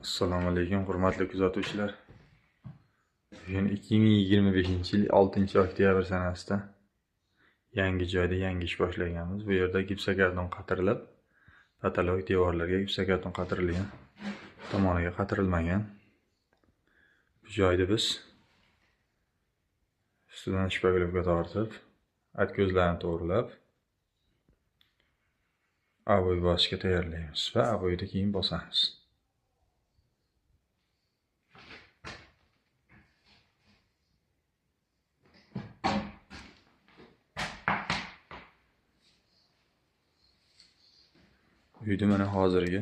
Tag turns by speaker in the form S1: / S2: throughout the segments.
S1: Assalomu alaykum, hurmatli kuzatuvchilar. Bugun 2025-yil 6-oktyabr sanasida yangi joyda yangi ish boshlaganmiz. Bu yerda gipsokarton qatirilib, patolog devorlarga gipsokarton qatirilgan, tomoniga qatirilmagan. Bu joyda biz ustidan shpaglovka tortib, atko'zlarni to'g'rilab, oboy bosishga tayyorlaymiz va oboyni keyin bosamiz. Uyda mana hozirgi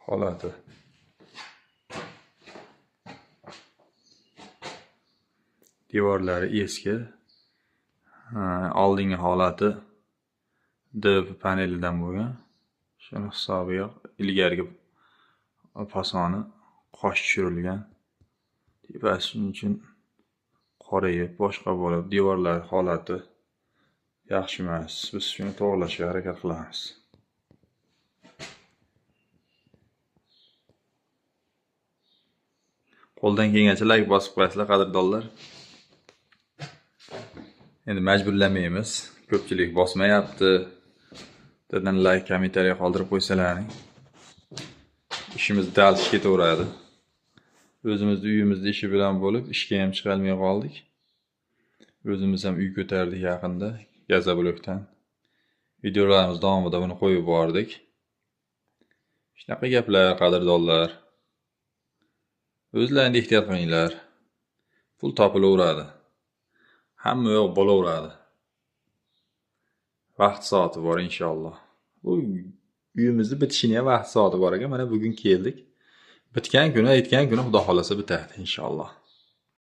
S1: holati. Devorlari eski, oldingi holati DP panelidan bo'lgan. Shuni hisobiga ilgarigi fasoni qosh tushirilgan. Tepasi shuning uchun qorayib, boshqa bo'lib, devorlar holati yaxshi emas. Biz shuni to'g'rilashga harakat qilamiz. Qo'ldan kelgancha like bosib qo'yasizlar, qadrdonlar. Endi majburlamaymiz. Ko'pchilik bosmayapti. Bittadan like, kommentariya qoldirib qo'ysalaring, ishimiz dal ketaveradi. O'zimizni uyimizda ishi bilan bo'lib, ishga ham chiqa olmay qoldik. O'zimiz ham uy ko'tardik yaqinda, gazoblokdan. Videolarimiz davomida buni qo'yib bordik. Shunaqa gaplar, qadrdonlar. O'zlaringni ehtiyot qilinglar. Pul topilaveradi. Hamma yo'q bo'laveradi. Vaqt soati bor inshaalloh. Bu uyimizni bitishini ham vaqt soati bor ekan. Mana bugun keldik. Bitgan kuni, aytgan kuni Xudo xolasa bitadi inshaalloh.